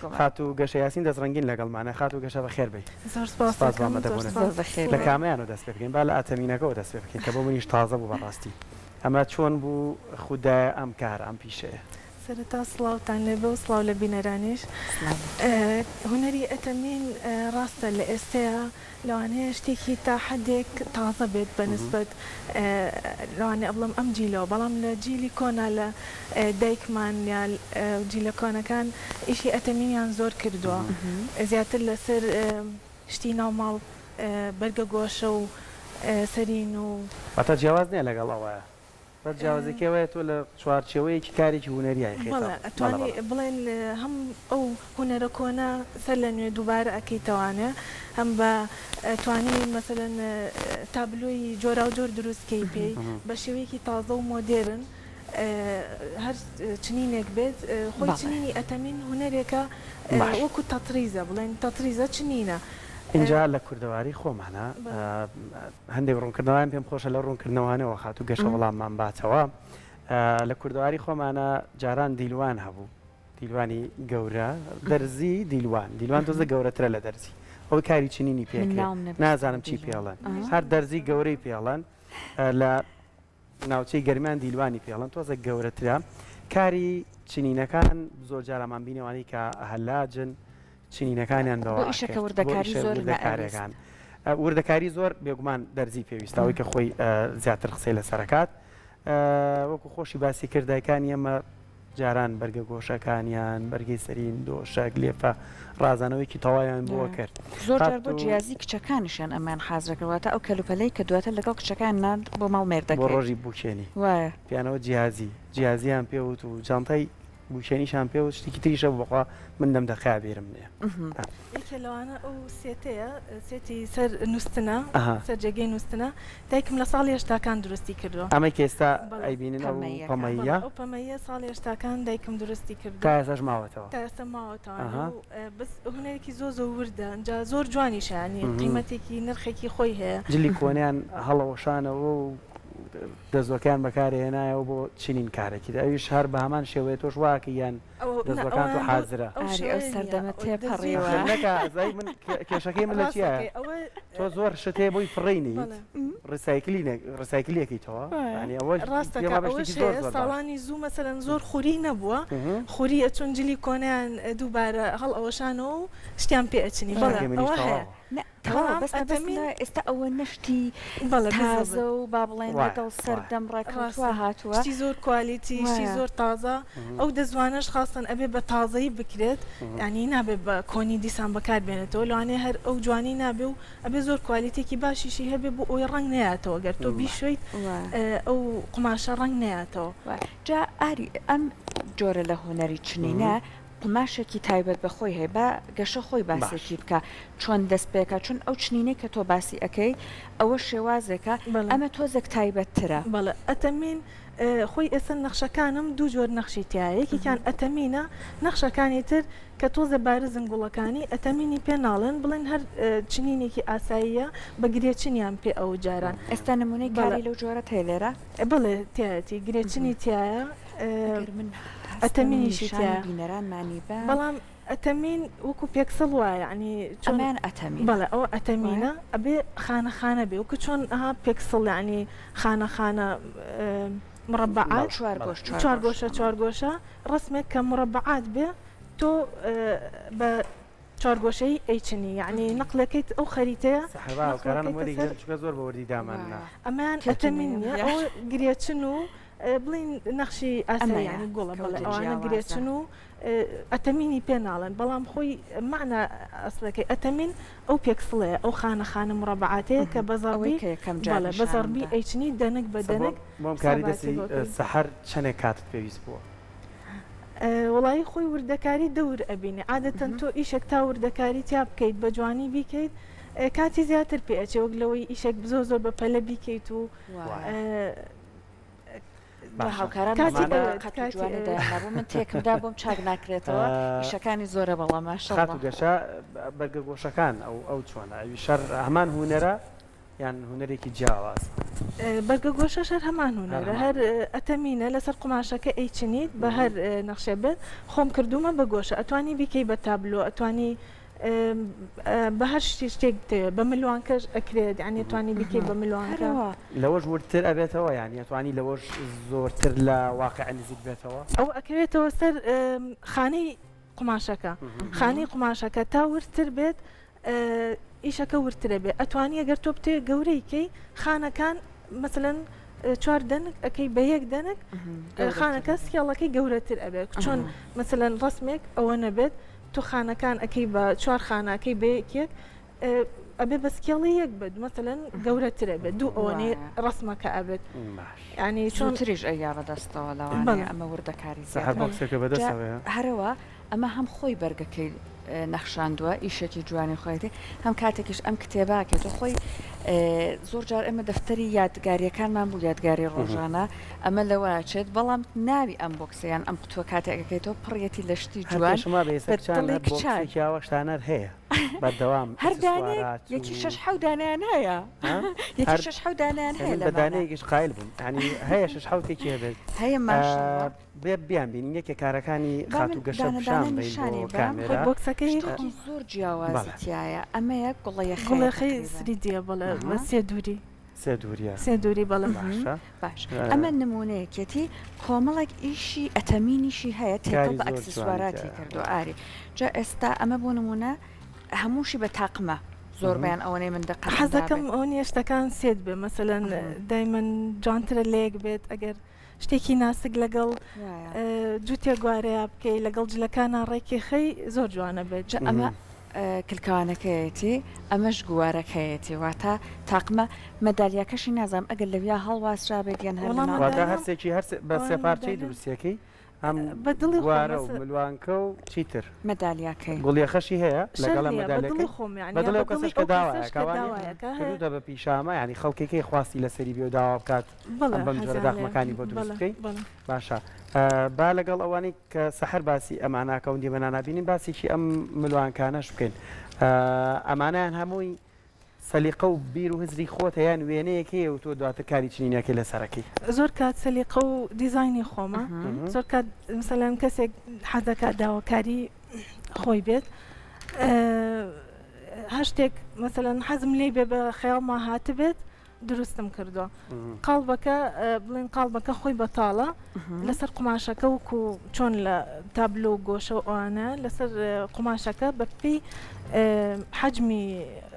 خاتوو گەشە یاسین دەستڕەنگین لەگەڵمانە. خاتوو گەشە بەخێر بێی. زۆر سپاس سپاس بۆ دەکەم. زۆر ئامادەبوونت. سپاس. زۆر بەخێر لە بێی. کامەیانەوە دەست پێ بکەین؟ با لە ئەتەمینەکەوە دەست پێ بکەین کە بۆ منیش تازە بوو بەڕاستی. ئەمە چۆن بوو خوت دایە ئەم کارە، ئەم پیشەیە؟ سەرەتا سڵاوتان لێبێ و سڵاو لە بینەرانیش. سڵاو لە تۆ. هونەری ئەتەمین ڕاستە لە ئێستەیا لەوانەیە شتێکی تا حەدێک تازە بێت بە نسبەت لەوانەیە بڵێم ئەم جیلەوە بەڵام لە جیلی کۆنا لە دایکمان یا جیلە کۆنەکان ئیشی ئەتەمینیان زۆر کردووە زیاتر لەسەر شتی ناو ماڵ بەرگە گۆشە و سەرین و. واتە جیاواز نییە لەگەڵ ئەوەیە؟ بەس جیاوازیەکەی ئەوەیە تۆ لە چوارچێوەیەکی کارێکی هونەریای خەیتە بەڵێ بەڵێ ئەتوانی بەڵێ. بڵێن هەم ئەو هونەرە کۆنە سەر لە نوێ دووبارە ئەکەیتەوانێ هەم بە توانی مەسەلەن تابلۆی جۆراوجۆر دروست کەی پێی بە شێوەیەکی تازە و مۆدێرن هەر چنینێک بێت خۆی بەڵێ. چنینی ئەتەمین هونەرێکە باش. وەکو تەتریزە بڵێن تەتریزە چنینە. ئینجا لە کوردەواری خۆمانا بەڵێ. هەندێک ڕوونکردنەوەیان پێم خۆشە لەو ڕوونکردنەوانەوە خاتوو گەشە وەڵاممان باتەوە. لە کوردەواری خۆمانە جاران دیلوان هەبوو، دیلوانی گەورە، دەرزی دیلوان، دیلوان تۆزە گەورەترە لە دەرزی، ئەوەی کاری چنینی من پێکرێ، ناوم نەبیستووە نازانم چی دیلوان. پێڵێن، هەر دەرزی گەورەی پێڵێن، لە ناوچەی گەرمیان دیلوانی پێڵێن، تۆزە گەورەترە. کاری چنینەکان زۆر جارامان بینی ئەوانەی کە هەلاجن، چنینەکانیان بۆ بەوە ئیشەکە ئەکرد، بۆ وردەکاری ئیشە زۆر نەئەویست. وردەکاریەکان. وردەکاری زۆر بێگومان دەرزی پێویستە، ئەوەی کە خۆی زیاتر قسەی لەسەر ئەکات. وەکو خۆشی باسی کرد دایکانی ئێمە جاران بەرگە گۆشەکانیان، بەرگەی سەرین، دۆشەک، لێفە، ڕازانەوەیەکی تەواویان بۆ ئەکرد. زۆر جار بۆ خاتوو. جیازی کچەکانیشیان ئەمەیان حازر ئەکرد، واتە ئەو کەلوپەلەی کە دواتر لەگەڵ کچەکانیان نارد بۆ ماڵ بۆ مێردەکەی. ڕۆژی بووکێنی. وایە. پێیانەوە جیازی، جیازیان پێ وت و جانتای بووکێنیشان پێ وت، شتێکی تریش هەبوو بەخوا من لەم دەقەیا بیرم نییە. یەکێ لەوانە ئەو سێتەیە، سێتی سەر نووستنە، ئەها. سەر جێگەی نووستنە، دایکم لە ساڵی هەشتاکان دروستی کردووە. ئەمەی کە ئێستا بەڵێ. ئەیبینن ئەو پەمەییەکە. بەڵێ پەمەییە؟ ئەو پەمەییە ساڵی هەشتاکان دایکم دروستی تا کردووە. ئێستاش ماوەتەوە؟ تا ئێستا ماوەتەوە ئەها. و بەس هونەرێکی زۆر زۆر وردە، ئینجا زۆر جوانیشە یانی قیمەتێکی نرخێکی خۆی هەیە. جلی کۆنیان هەڵەوەشانەوە و دەزووەکەیان بەکارهێنایەوە بۆ چنین کارێکی تر ئەویش هەر بە هەمان شێوەیە تۆش وا ئەکەی یان دەزووەکان تۆ حازرە؟ ئاری ئەو سەردەمە تێپەڕیوە. نەکا ئەزای من کێشەکەی من لە چیایە تۆ زۆر شت هەیە بۆی فڕێی نیت ڕیسایکلی ڕیسایکلی ئەکەیتەوە یانی ئەوە ڕاستەکە ئەوەش هەیە ساڵانی زوو مەسەلەن زۆر خوری نەبووە خوری ئەچوون جلی کۆنیان دووبارە هەڵئەوەشانەوە و شتیان پێ ئەچنی بەڵێ ئەوە هەیە. تەواو بەس مەبەستم لەوەیە ئێستا ئەوە نەشتی تازە و با بڵێین لەگەڵ سەردەم ڕێکەوتووە هاتووە. شتی زۆر کوالیتی شتی زۆر تازە ئەو دەزوانەش خاستەن ئەبێ بە تازەیی بکرێت یانی نابێ بە کۆنی دیسان بەکار بێنێتەوە لەوانەیە هەر ئەو جوانی نابێ و ئەبێ زۆر کوالیتێکی باشیشی هەبێ بۆ ئەوەی ڕەنگ نەیاتەوە گەر تۆ بیشۆیت ئەو قوماشە ڕەنگ نەیاتەوە. جا ئاری ئەم جۆرە لە هونەری چنینە قوماشێکی تایبەت بە خۆی هەیە با گەشە خۆی باسێکی بکا چۆن دەست پێکا چون ئەو چنینەی کە تۆ باسی ئەکەی ئەوە شێوازێکە ئەمە تۆزێک تایبەت ترە. بەڵێ ئەتەمین خۆی ئێستا نەخشەکانم دوو جۆر نەخشی تیایە یەکێکیان ئەتەمینە نەخشەکانی تر کە تۆزێ بارزن گوڵەکانی ئەتەمینی پێ ناڵێن بڵێن هەر چنینێکی ئاساییە بە گرێچنیان پێ ئەو جاران. ئێستا نمونەی کاری لەو جۆرەت هەیە لێرە؟ بەڵێ تیایەتی گرێچنی تیایە. ئەگەر من هەستم ئەتەمینیشی نیشانی تیایە بینەرانمانی بەم. بەڵام ئەتەمین وەکو پێکسڵ وایە یانی چۆن ئەمەیان ئەتەمینە بەڵێ ئەوە وایە؟ ئەتەمینە ئەبێ خانە خانە بێ وەکو چۆن ئەها پێکسڵ یانی خانە خانە مڕەبەعات چوارگۆش چوارگۆش چوارگۆشە چوارگۆشە ڕەسمێک کە مڕەبەعات بێ تۆ بە چوارگۆشەیی ئەیچنی یانی نەقلەکەیت ئەو خەریتەیە سەحەر با هاوکارانم نەقلەکەیتە وەریگرن سەر چونکە زۆر بە وردی داماننا. وایە ئەمەیان تێتم ئەتەمین ئەیەم نییە دیار. ئەوە گرێچن و بڵێین نەخشی ئاسایی ئەمەیە یانی گوڵە بەڵێ کەوتە ئەوانە جیاوازە. گرێچن و ئەتەمینی پێ ناڵێن بەڵام خۆی مەعنا ئەسڵەکەی ئەتەمین ئەو پێکسڵەیە ئەو خانە خانە مڕەبەعاتەیە کە بە ئەوەی زەڕبی کە یەکەم جار بەڵێ بە نیشانم زەڕبی دا. ئەیچنی دەنک بە سە بۆ دەنک بۆ ئەم کاری حساباتی دەستی بۆ ئەکەی. سەحەر چەنێک کاتت پێویست بووە؟ وەڵایی خۆی وردەکاری دەور ئەبینێ عادەتەن تۆ ئیشێک تا وردەکاری تیا بکەیت بە جوانی بیکەیت کاتی زیاتر پێ ئەچێ وەک لەوەی ئیشێک زۆر زۆر بە پەلە بیکەیت و باشە هاوکاران کاتی ئەمانە ئەوێت قەت و کاتی جوانی ئەوێت. دایاننابوو من تێکم دا بۆم چاک ناکرێتەوە ئیشەکانی زۆرە بەڵام ماشەڵڵا. خاتوو گەشە بەرگە گۆشەکان ئەو ئەو چۆنە ئەویش هەر هەمان هونەرە؟ یان هونەرێکی جیاواز؟ بەرگە گۆشەش هەر هەمان هونەرە هەر ئەتەمینە لەسەر قوماشەکە ئەیچنیت بە هەر نەخشێ بێت خۆم کردوومە بە گۆشە ئەتوانی بیکەی بە تابلۆ ئەتوانی بە هەر شتی شتێک بتەوێت بە ملوانکەش ئەکرێت یانی ئەتوانی بیکەی بە ملوانکە. لەوەش وردتر ئەبێتەوە یانی ئەتوانی لەوەش زۆرتر لە واقیع نزیک بێتەوە؟ ئەوە ئەکەوێتەوە سەر خانەی قوماشەکە خانەی قوماشەکە تا وردتر بێت ئیشەکە وردترە بێ ئەتوانی ئەگەر تۆ بتەوێت گەورەی کەی خانەکان مەسەلەن چوار دەنک ئەکەی بە یەک دەنک خانەکە سکێڵەکەی گەورەتر ئەبێت چۆن مەسەلەن ڕسمێک ئەوە نەبێت تۆ خانەکان ئەکەی بە چوار خانەکەی بە یەکێک ئەبێ بە scale ی یەک بێت مەسەلەن گەورەترە بێت دوو ئەوەنەی ڕسمەکە ئەبێت ینی چۆنتریش ئەیا بەدەستەوە لەوانەیە ئەمە وردەکاری زیاتر هەرەوە ئەمە هەم خۆی بەرگەکەی نەخشاندووە ئیشێکی جوانی خۆیەتی هەم کاتێکیش ئەم کتێبە کە تۆ خۆی زۆر جار ئێمە دەفتەری یادگاریەکانمان بوو یادگاری ڕۆژانە ئەمە لەوە چێت بەڵام ناوی ئەم box ە یان ئەم قوتووە کاتێک ئەکەیتەوە پڕیەتی لە شتی جوان شما بە دڵی کچان شتانەر هەیە بەردەوام هەر دانەیەک یەکی شەش حەو دانیان هەیە یەکی شەش حەو دانیان هەیە لە دانەیەکیش قایل بووم ینی هەیە شەش حەوتێکی هەبێت هەیە ماشاءاللە. بێ بیان بینین یەکێ کارەکانی خاتوو گەشە پیشان بەین بۆ کامێرا. box ەکەی شتێکی زۆر جیاوازی تیایە ئەمەیە گوڵە یەخەیە گوڵەخەی three D یە بەڵێ بە سێ دووری. سێ دووریە. سێ دووری بەڵێ. باشە. باش ئەمە نموونەیەکیەتی کۆمەڵێک ئیشی ئەتەمینیشی هەیە تێکەڵ بە ئەکسسواراتی کردووە ئاری جا ئێستا ئەمە بۆ نموونە هەمووشی بە تاقمە زۆربەیان ئەوەنەی من دەقەتم دابێت. حەزەکەم ئەوە نیە شتەکان set بێ مەسەلەن دایمەن جوانترە لەیەک بێت ئەگەر شتێکی ناسک لەگەڵ جوتێ گوارەیا بکەی لەگەڵ جلەکانا ڕێکی خەی زۆر جوانە بێت. جا ئەمە کلکەوانەکەیەتی ئەمەش گوارەکەیەتی واتە تاقمە مەدالیاکەشی نازانم ئەگەر لەویا هەڵواسرابێت یان هەر لەناو. واتە هەرسێکی هەر بە سێ پارچەی دروستیەکەی ئەم گوارە و ملوانکە و چیتر؟ مەدالیاکەی. گوڵیەخەشی هەیە لەگەڵە مەدالیەکەی؟ بە دڵی ئەو کەسەش کە داوایەکا وانیە؟ کردوتە بە پیشامە یانی خەڵکێکەی خواستی لەسەری بێ و داوا بکات ئەم بەم جۆرە داخمەکانی بۆ دروست بکەی باشە با لەگەڵ ئەوانەی کە سەحەر باسی ئەماناکە و دیمەنانە بینین باسێکی ئەم ملوانکانەش بکەین ئەمانیان هەمووی سەلیقە و بیر و هزری خۆتە یان وێنەیەک هەیە و تۆ دواتر کاری چنینەکەی لەسەرەکەی؟ زۆر کات سەلیقە و دیزاینی خۆمە زۆر کات مەسەلەن کەسێک حەزەکات داواکاری خۆی بێت هەر شتێک مەسەلەن حەزم لێی بێ بە خەیاڵما هاتبێت دروستم کردووە قاڵبەکە بڵێن قاڵبەکە خۆی بەتاڵە لەسەر قوماشەکە وەکو چۆن لە تابلۆ و گۆشە و ئەوانە لەسەر قوماشەکە بە پێی حەجمی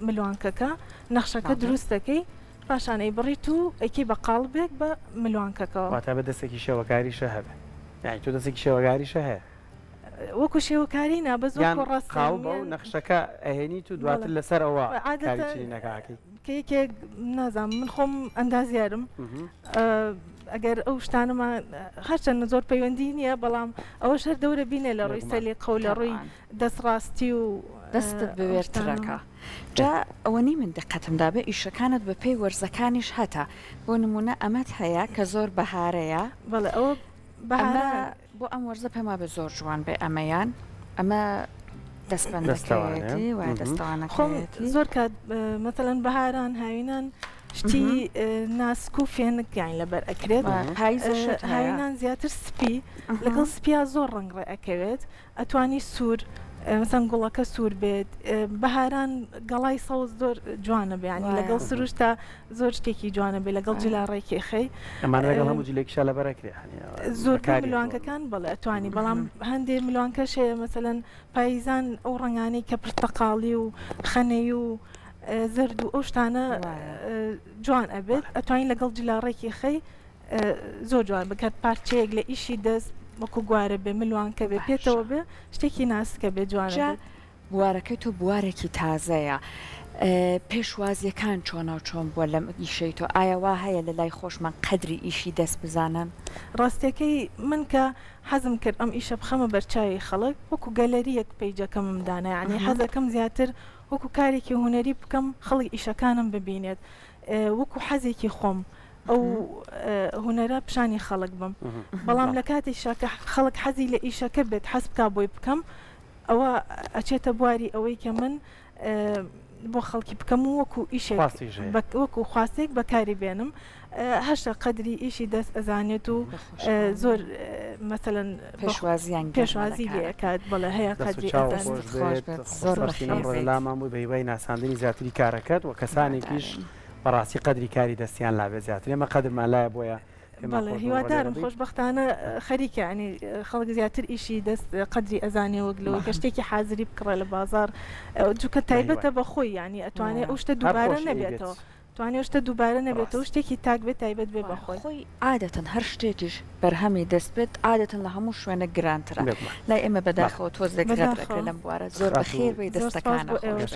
ملوانکەکە نەخشەکە دروست دەکەی پاشان ئەیبڕیت و ئەیکەی بە قاڵبێک بە ملوانکەکەوە. واتا بە دەستێکی شێوەکاریشە هەبێ یانی تۆ دەستێکی شێوەکاریشە هەیە؟ وەکو شێوەکاری نا بەس وەکو ڕەسم یان قاڵبە و نەخشەکە ئەهێنیت و دواتر لەسەر ئەوە کاری چنینەکە ئەکەی؟ کە یەکێک نازانم من خۆم ئەندازیارم ئەگەر ئەو شتانەمان هەرچەند زۆر پەیوەندی نییە بەڵام ئەوەش هەر دەورە بینێ لە ڕووی سەلیقە و لە ڕووی دەستڕاستی و دەستت بوێرترەکە جا ئەوەنەی من دقەتم دابێ ئیشەکانت بە پێی وەرزەکانیش هەتە بۆ نمونە ئەمەت هەیە کە زۆر بەهارەیە بەڵێ ئەوە بەهارە بۆ ئەم وەرزە پێم وابێ زۆر جوان بێ ئەمەیان ئەمە دەستبەندەکەیەتی وایە دەستەوانەکەیەتی. خۆم زۆر کات مەسەلەن بەهاران هاوینان شتی ناسک و فێنک یان لەبەر ئەکرێت هاوینان زیاتر سپی لەگەڵ سپیا زۆر ڕەنگ ڕێ ئەکەوێت ئەتوانی سوور مەسەن گوڵەکە سوور بێت بەهاران گەڵای سەوز زۆر جوانە بیانی لەگەڵ سروشتا زۆر شتێکی جوانە بێ لەگەڵ جلا ڕێکی خەی ئەمانە لەگەڵ هەموو جلێکیشا لەبەر ئەکرێ زۆربەی ملوانکەکان بەڵێ ئەتوانی بەڵام هەندێ ملوانکەش هەیە مەسەلەن پاییزان ئەو ڕەنگانەی کە پرتەقاڵی و خەنەی و زەرد و ئەو شتانە جوان ئەبێت ئەتوانین لەگەڵ جلا ڕێکی خەی زۆر جوان بکات پارچەیەک لە ئیشی دەست وەکو گوارە بێ ملوانکە بێ پێتەوە بێ شتێکی ناسکە بێ جوانە بێت. بوارەکەی تۆ بوارێکی تازەیە پێشوازیەکان چۆناو چۆن بووە لەم ئیشەی تۆ ئایا وا هەیە لە لای خۆشمان قەدری ئیشی دەست بزانن؟ ڕاستیەکەی من کە حەزم کرد ئەم ئیشە بخەمە بەرچاوی خەڵک وەکو گەلەریەک پەیجەکەمم دانا یانی حەزەکەم زیاتر وەکو کارێکی هونەری بکەم خەڵک ئیشەکانم ببینێت وەکو حەزێکی خۆم ئەو هونەرە پیشانی خەڵک بم بەڵام لە کاتێکشا کە خەڵک حەزی لە ئیشەکە بێت حەز بکا بۆی بکەم ئەوە ئەچێتە بواری ئەوەی کە من. بۆ خەڵکی بکەم و وەکو ئیشێک وەکو خواستێک بەکاری بێنم هەشە قەدری ئیشی دەست ئەزانێت و زۆر مەسەلەن پێشوازیان پێشوازی لێ ئەکات بەڵێ هەیە قەدری ئەزانێت. خۆش بێت زۆر بەخێر بێیت. لامان بووی بەهیوای ناساندنی زیاتری کارەکەت و کەسانێکیش بەڕاستی قەدری کاری دەستیان لابێت زیاتر ئێمە قەدرمان لایە بۆیە پێمان بەڵێ خۆش بوو ئەمڕۆ لێرە هیوادارم بووی. خۆشبەختانە خەریکە یانی خەڵک زیاتر ئیشی دەست قەدری ئەزانێ وەک لەوەی کە شتێکی حازری بکڕێ لە بازاڕ چونکە تایبەتە بەهیوای. بە خۆی یانی ئەتوانێ ئەو شتە هەر دووبارە خۆشی ئەیبێت. نەبێتەوە توانێ شتە دووبارە نەبێتەوە ڕاست. شتێکی تاک بێت تایبەت بێ بە وایە خۆی. خۆی عادەتەن هەر شتێکیش بەرهەمی دەست بێت عادەتەن لە هەموو شوێنێک گرانترە بێگومان. لای ئێمە بەڵێ. بەداخەوە تۆزێک غەدر ئەکرێ بەداخەوە. لەم بوارە زۆر خاتوو بەخێر بێی زۆر سپاس دەستەکانە بۆ خۆش. ئێوەش.